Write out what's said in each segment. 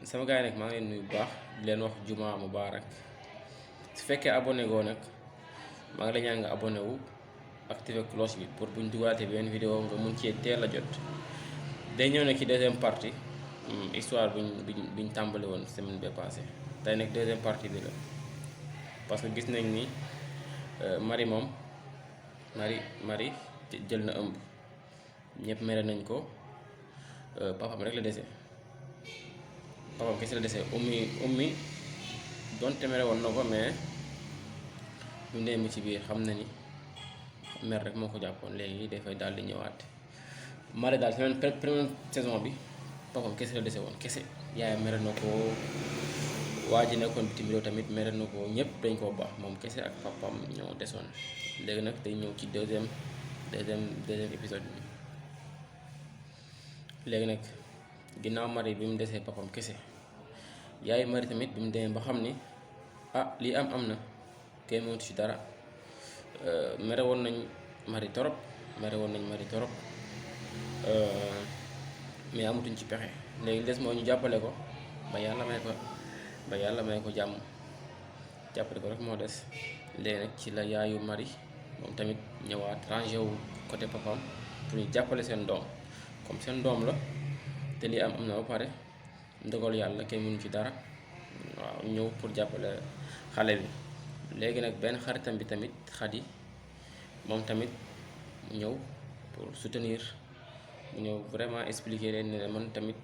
sama gars yi nag maa ngi leen nuyu bu baax di leen wax juma mubarak su fekkee abonné goo nag maa ngi la ñaan nga abonné wu activer cloche bi pour buñ dugaatee benn vidéo nga mun cee teel a jot. day ñëw nag ci deuxième partie histoire biñ tàmbali woon semaine bee passé tey nag deuxième partie bi la parce que gis nañ ni Marie moom Marie jël na ëmb ñëpp mere nañ ko papam rek la dese. papam kese la desee ummi donte mere woon na ko mais bu ndee mi ci biir xam na ni mer rek moo ko jàppoon léegi dafay daal di ñëwaat. Marie daal semaine première saison bi papam kese la dese woon kese yaayam mere na ko waa ji nekkoon bitim réew tamit mere na ko ñëpp dañ koo baax moom kese ak papam ñoo desoon. léegi nag day ñëw ci deuxième épisode bi. léegi nag ginnaaw Marie bi mu desee papam kese yaay Marie tamit bi mu demee ba xam ni lii am na kenn mënatu ci dara. mere woon nañ Marie torop mais amatuñ ci pexe léegi des moo ñu jàppale ko ba yàlla may ko jàmm jàppale ko rek moo des. léegi nag ci la yaayu Marie moom tamit ñëwaat rangé wu côté papam pour ñu jàppale seen doom comme seen doom la te lii am na ba pare ndogal yàlla kenn mënu ci dara waaw ñëw pour jàppale xale bi. léegi nag benn xaritam bi tamit Xadi moom tamit mu ñëw pour soutenir mu ñëw vraiment expliquer leen ne man tamit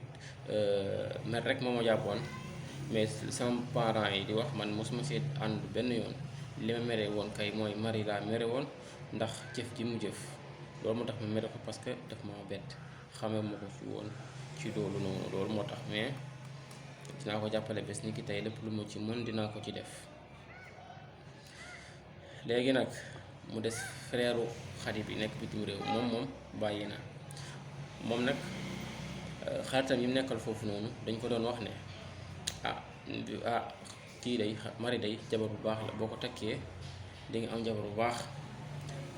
mer rek moo ma jàppoon mais sama parents yi di wax man mosuma seet ànd benn yoon li ma mere woon kay mooy Marie laa mere woon ndax jëf ji mu jëf loolu moo tax ma mere ko parce que daf ma bett xamee ma ko ci woon ci loolu noonu loolu moo tax mais dinaa ko jàppale bés ni ki tey lépp lu ma ci mën dinaa ko ci def. léegi nag mu des frère Xadi bi nekk bitim réew moom bàyyi na moom nag xaritam yi mu nekkal foofu noonu dañ ko doon wax ne kii day Marie day jabar bu baax la boo ko takkee di nga am jabar bu baax.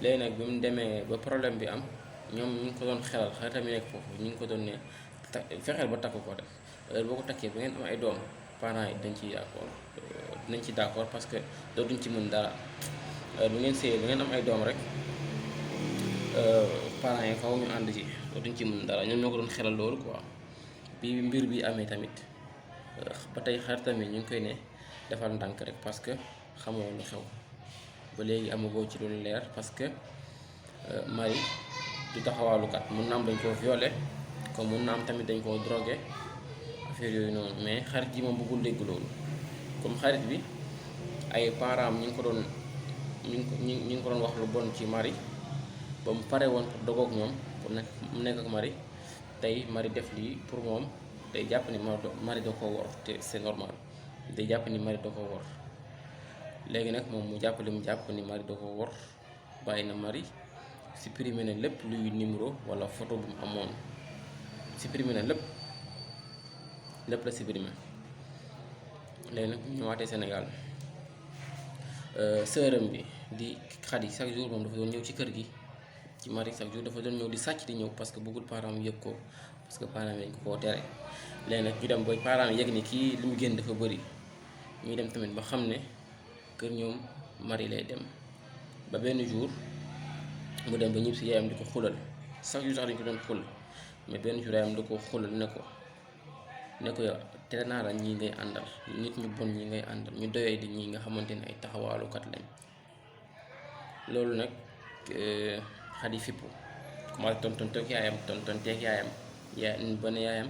léegi nag bi mu demee ba problème bi am ñoom ñu ngi ko doon xelal xaritam yi nekk foofu ñu ngi ko doon ne fexeel ba takk ko def heure boo ko takkee ba ngeen am ay doom parents yi dinañ ci d'accord parce que dootuñ ci mën dara. bu ngeen séyee bu ngeen am ay doom rek parents yi faw ñu ànd ci dootuñ ci mën dara ñoom ñoo ko doon xelal loolu quoi. bi mbir bi amee tamit ba tey xaritam yi ñu ngi koy ne defal ndànk rek parce que xamoo lu xew ba léegi amagoo ci lu leer parce que Marie du taxawaalukat mun na am dañ koo violé comme mun na am tamit dañ koo drogué affaire yooyu noonu mais xarit yi moom bëggul dégg loolu comme xarit bi ay parents am ñu ngi ko doon wax lu bon ci Marie ba mu pare woon pour dogoog moom pour mu nekk ak Marie tey Marie def lii pour moom day jàpp ni Marie da koo wor te c'est normal day jàpp ni Marie da koo wor. léegi nag moom mu jàpp li mu jàpp ni Marie da koo wor bàyyi na Marie supprimer na lépp luy numéro wala photo bu mu amoon supprimer na lépp la supprimer. léegi nag ñu ñëwaatee Sénégal sëram bi di Xadi chaque jour moom dafa doon ñëw ci kër gi ci Marie chaque jour dafa doon ñëw di sàcc di ñëw parce que bëggul parents yi yëg ko parce que parents yi dañ ko koo tere. léegi nag ñu dem ba parents yi yëg ni kii li mu génn dafa bëri ñuy dem tamit ba xam ne kër ñoom Marie lay dem ba benn jour mu dem ba ñib si yaayam di ko xulal chaque jour sax dañ ko doon xul mais benn jour yaayam da ko xulal ne ko yow tere naa la ñii ngay àndal nit ñu bon ñi ngay àndal ñu doyee di ñi nga xamante ne ay taxawaalukat lañ. loolu nag Xadi fippu commencé tontonteeg yaayam ba ne yaayam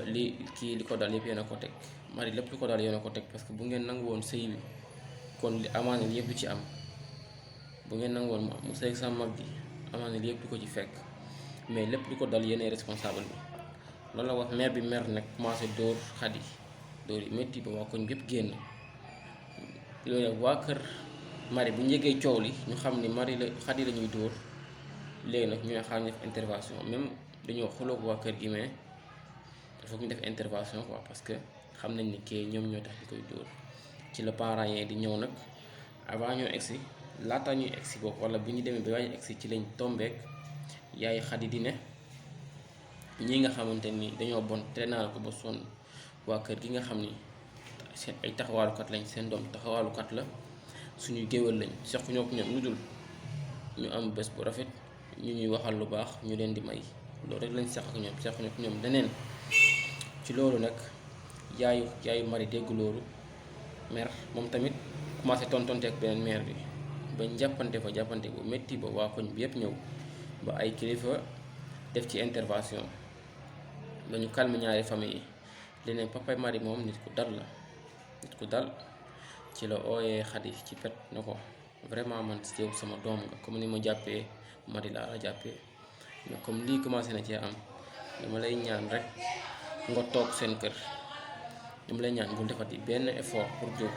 li ko dal yëpp yéen a ko teg Marie lépp li ko dal yéen a ko teg parce que bu ngeen nangu woon sëy bi kon li amaana li yëpp du ci am bu ngeen nangu woon mu sëy sa mag ji amaana li yëpp du ko ci fekk mais lépp li ko dal yéen ay responsable bi. loolu la wax mère bi mer nag commencé dóor Xadi dóor yi métti ba waa koñ bépp génn. loolu nag waa kër Marie bu ñu yëgee coow li ñu xam ni Xadi la ñuy dóor léegi nag ñu ne xaar ñu def intervention même dañoo xuloo waa kër gi mais il faut ñu def intervention quoi parce que xam nañ ni kii ñoom ñoo tax di koy dóor. ci la parents yi di ñëw nag avant ñoo egsi laata ñuy egsi boobu wala bu ñu demee ba waaye egsi ci lañ tombeek yaay Xadi di ne ñi nga xamante ni dañoo bon tere naa la ko ba sonn waa kër gi nga xam ni seen ay taxawaalukat lañ, seen doom taxawaalukat la, suñuy géwél lañ, seq ñoo ko ñoom lu dul ñu am bés bu rafet, ñu ñuy waxal lu baax, ñu leen di may. loolu rek lañ seq ak ñoom, seq ñoo ko ñoom leneen. ci loolu nag yaayu mari dégg loolu mer moom tamit commencé tontonte ak beneen mère bi bañ jàppante bu métti ba waa koñ bi yépp ñëw ba ay kilifa def ci intervention ba ñu calme ñaari famille yi. leneen papay mari moom nit ku dal la, nit ku dal ci la ooyee Xadi ci pet na ko vraiment man yow sama doom nga, comme ni ma jàppee mari laa la jàppee, mais comme lii commencé na cee am dama lay ñaan rek nga toog seen kër, dama lay ñaan bul defati benn effort pour jóg,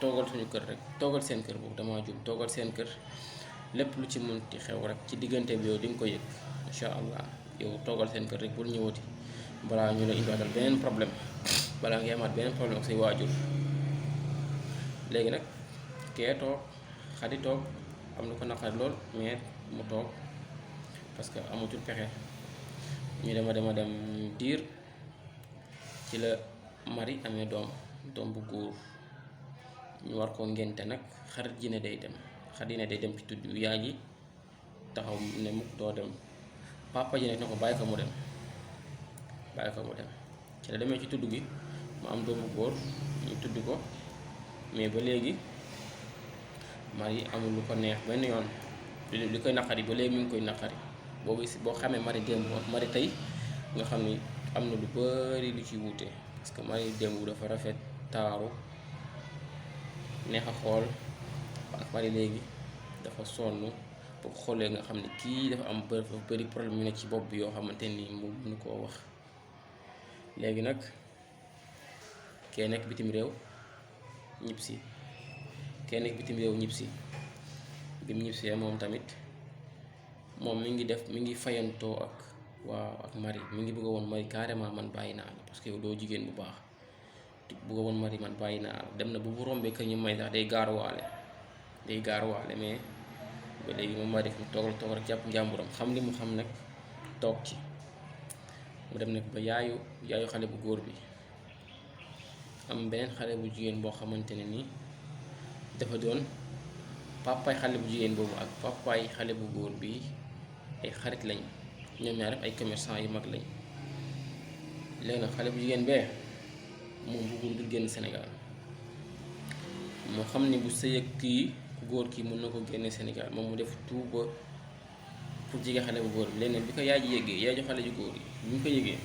toogal suñu kër rek, toogal seen kër boobu dama jub, toogal seen kër, lépp lu ci mënti xew rek ci diggante bi yow di nga ko yëg incha allah. yow toogal seen kër rek bul ñëwati balaa ñu la indiwaatal beneen problème, balaa ngay amaat beneen problème ak say waajur. léegi nag kee toog Xadi toog am na ko naqari lool, mais mu toog parce que amatul pexe. ñu dema dem diir ci la mari amee doom bu góor, ñu war koo ngénte nag. xarit ji ne day dem, Xadi ne day dem ci tudd yaay ji taxaw ne mukk doo dem, papa ji ne ko bàyyi ko mu dem, ci la demee ci tudd gi mu am doom bu góor, ñu tudd ko, mais ba léegi mari amul lu ko neex benn yoon, li koy naqari ba léegi mu ngi koy naqari. boo xamee mari démb mari tey nga xam ni am na lu bari lu ci wuute, parce que mari démb dafa rafet taaru neex a xool, ak mari léegi dafa sonn boo xoolee nga xam ne kii dafa am bari problème yu ne ci bopp bi yoo xamante ni mu mënu koo wax. léegi nag kee nekk bitim réew ñibbisi, bi mu ñibbisee moom tamit moom mi ngi fayantoo ak mari, mi ngi bëgg a woon mari carrément man bàyyi naa la parce que yow doo jigéen bu baax, bëgg a woon mari man bàyyi naa la. dem na bu rombee kër ñu may sax day gaaruwaale mais ba léegi moom mari fi toog rek jàpp njàmburam, xam li mu xam nag toog ci. mu dem nag ba yaayu xale bu góor bi am beneen xale bu jigéen boo xamante ne ni dafa doon papaay xale bu jigéen boobu ak papaay xale bu góor bi ay xarit lañ, ñoom ñaar rek ay commerçant yu mag lañ. léegi nag xale bu jigéen bee moom bëggul dul génn Sénégal, moo xam ni bu sëy ak kii ku góor kii mën na ko génne Sénégal, moom mu def tout ba pour jege xale bu góor bi. léegi bi ko yaay ji yëgee, yaay ju xale ju góor yi bi ñu ko yëgee,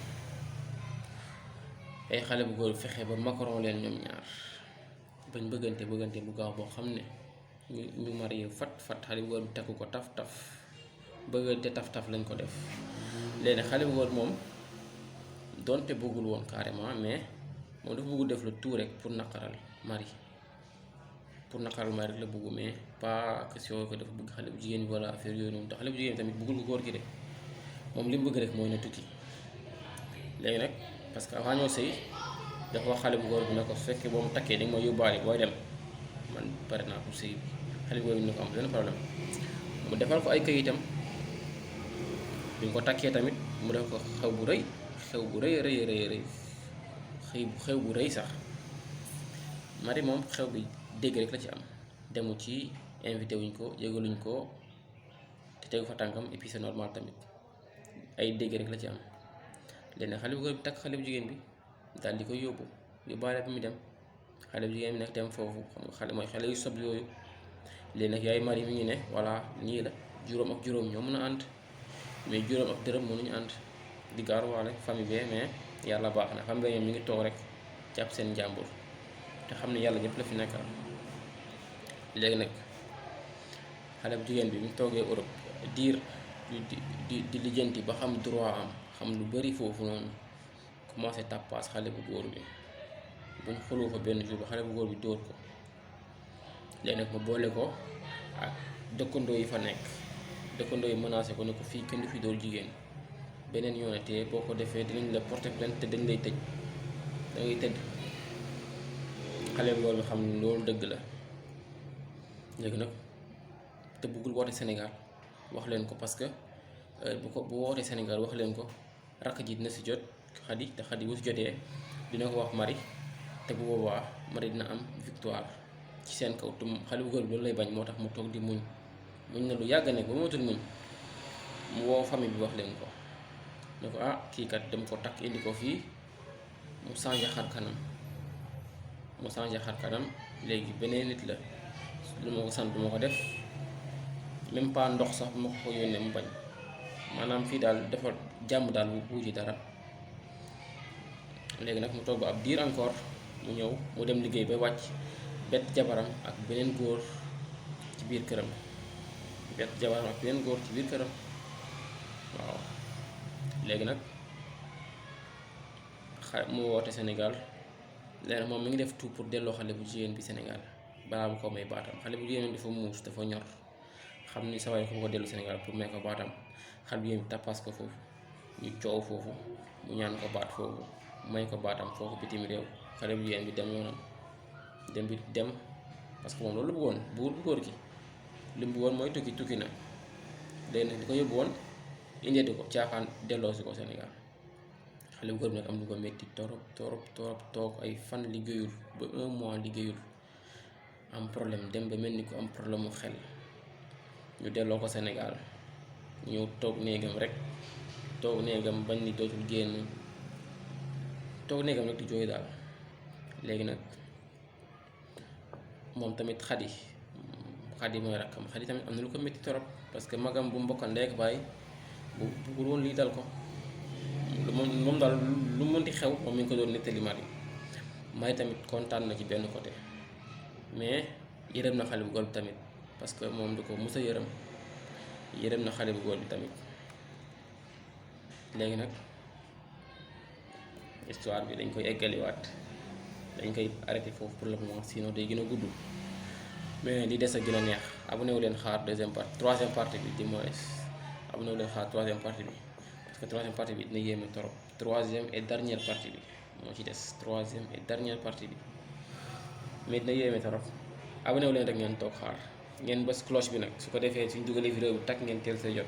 ay xale bu góor fexe ba macaron leen ñoom ñaar bañ bëggante bu gaaw boo xam ne ñu marié fat xale bu góor bi takku ko taf bëggante taf lañ ko def. léegi xale bu góor moom donte bëggul woon carrément, mais moom dafa bëggul def le tout rek pour naqaral mari rek la bëggu, mais pas question que dafa bëgg xale bu jigéen bi wala affaire yooyu noonu. te xale bu jigéen bi tamit bëggul ko góor gi de, moom li mu bëgg rek mooy na tukki. léegi nag parce que avant ñoo sëy dafa wax xale bu góor bi ne ko su fekkee boo mu takkee di nga ma yóbbaale booy dem, man pare naa pour sëy bi. xale bu góor bi ne ko am benn problème, mu defal ko ay këyitam. bi nga ko takkee tamit mu def ko xew bu rëy xew bu rëy sax. mari moom xew bi dégg rek la ci am, demu ci, invité wuñ ko, yëgaluñ ko, te tegu fa tànkam, et puis c'est normal tamit, ay dégg rek la ci am. léegi xale bu góor bi takk xale bu jigéen bi daal di koy yóbbaale bi mu dem. xale bu jigéen bi nag dem foofu, xam nga xale mooy xale yu sob yooyu. léegi nag yaay mari mi ngi ne voilà nii la, juróom ak juróom ñoo mën a ànd, mais juróom ak dërëm mënuñu ànd di gaaruwaale famille bee. mais yàlla baax na, famille bee ñoom ñu ngi toog rek jàpp seen njàmbur te xam ne yàlla ñëpp la fi nekkal. léegi nag xale bu jigéen bi mu toogee Europe diir di lijjanti ba xam droit am, xam lu bari foofu noonu, commencé tàppaas xale bu góor bi buñ xuloo fa benn jour ba xale bu góor bi dóor ko. léegi nag ma boole ko ak dëkkandoo yi fa nekk, dëkkandoo yi menacé ko ne ko fii kenn du fi dóor jigéen, beneen yoon te boo ko defee dinañ la porter plainte te dañ lay tëj, da ngay tëdd. xale bu góor bi xam ne loolu dëgg la. léegi nag te bëggul woote Sénégal wax leen ko, parce que bu wootee Sénégal wax leen ko rakk ji dina si jot Xadi, te Xadi bu si jotee dina ko wax Marie te bu boobaa Marie dina am victoire ci seen kaw te xale bu góor bi loolu lay bañ, moo tax mu toog di muñ na lu yàgg nekk ba mootul muñ mu woo famille bi wax leen ko ne ko ah kii kat dem ko takk indi ko fii mu changé xar kanam léegi beneen nit la, lu ma ko sant du ma ko def, même pas ndox sax bu ma ko yónnee mu bañ. maanaam fii daal dafa jàmm daal bu ci dara. léegi nag mu toog ba ab diir encore mu ñëw mu dem liggéey ba wàcc bett jabaram ak beneen góor ci biir këram waaw. léegi nag mu woote Sénégal léegi moom mi ngi def tout pour delloo xale bu jigéen bi Sénégal balaa bu ko may baatam. xale bu jigéen bi dafa muus dafa ñor, xam ni sa waay ko dellu Sénégal pour may ko baatam. xale bu jigéen bi tappaas ko foofu, ñu coow foofu, mu ñaan ko baat foofu, may ko baatam foofu bitim réew. xale bu jigéen bi dem yoonam dem parce que moom loolu bëggoon buur bu góor gi li mu bëggoon mooy tukki na. léegi nag di ko yóbbu woon indeeti ko caaxaan delloosi ko Sénégal. xale bu góor bi nag am lu ko métti torop toog ay fan liggéeyul ba 1 mois liggéeyul, am problème dem ba mel ni ku am problème mu xel. ñu delloo ko Sénégal, ñëw toog néegam bañ ni dootul génn, toog néegam rek di jooy daal. léegi nag moom tamit xadi mooy rakkam, xadi tamit am na lu ko métti torop parce que magam bu mbokka ndeek baay bu bëggul woon lii dal ko. moom daal lu mënti xew moom mi ngi ko doon nettali Marie tamit kontaan na ci benn côté, mais yërëm na xale bu góor bi tamit parce que moom du ko mës a yërëm na xale bu góor bi tamit. léegi nag histoire bi dañ koy eggaliwaat, dañ koy arrêté foofu pour le moment, sinon day gën a gudd, mais li des a gën a neex. abonné wu leen xaar troisième partie bi di moins abonné wu leen xaar troisième partie bi parce que troisième partie bi dina yéeme trop. troisième et dernière partie bi moo ci des, troisième et dernière partie bi mais dina yéeme trop. abonné wu leen rek ngeen toog xaar, ngeen bës cloche bi nag, su ko defee suñ dugalee vidéo bi takk ngeen teel sa jot.